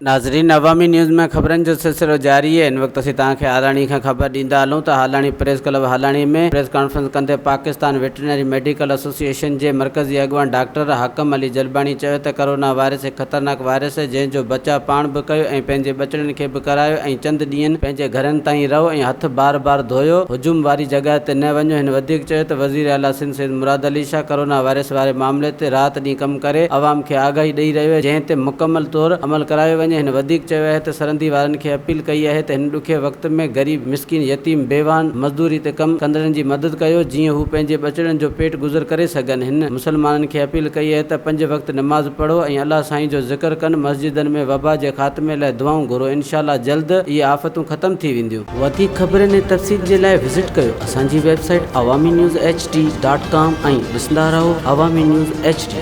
ناظرين عوامي نيوز ۾ خبرن جو سلسلو جاري آهي هن وقت اسين توهان کي هالاڻي کان خبر ڏيندا هلون ته Halani press club Halani ۾ press conference ڪندي پاڪستان ويٽرنري ميڊيڪل ايسوسيئيشن جي مرڪزي اڳواڻ ڊاڪٽر حاڪم علي جلباڻي چيو ته ڪرونا وائرس هڪ خطرناڪ وائرس آهي جنهن جو بچاء پاڻ به ڪيو ۽ پنهنجي ٻچڙن کي به ڪرايو ۽ چند ڏينهن پنهنجي گهرن تائين رهو ۽ هٿ بار بار ڌوئو هجوم واري جڳهه تي نه وڃو هن وڌيڪ چيو ته وزير اعليٰ سنڌ سيد مراد علي شاهه ڪرونا وائرس واري معاملي تي رات ڏينهن ڪم ڪري عوام کي آگاهي ڏئي رهيو آهي جنهن تي مڪمل طور عمل ڪرايو وڃي هن وڌيڪ چيو آهي ته سرندي وارن کي اپيل ڪئي آهي ته هن ڏکي وقت ۾ غريب مسڪين يتيم بيواهن مزدوري تي ڪم ڪندڙن جي مدد ڪيو جيئن هو پنهنجي ٻچڙن جو پيٽ گذر ڪري سگهن هن مسلمانن کي اپيل ڪئي آهي ته پنج وقت نماز پڙهو ۽ الله سائين جو ذڪر ڪن مسجدن ۾ وبا جي خاتمي لاء دعائون گهرو انشاء الله جلد اهي آفتون ختم ٿي وينديون. وڌيڪ خبرن ۽ تفصيل جي لاء وزٽ ڪيو اسان جي website Awami news H D dot com ۽ ڏسندا رهو عوامي نيوز ايڇ ڊي.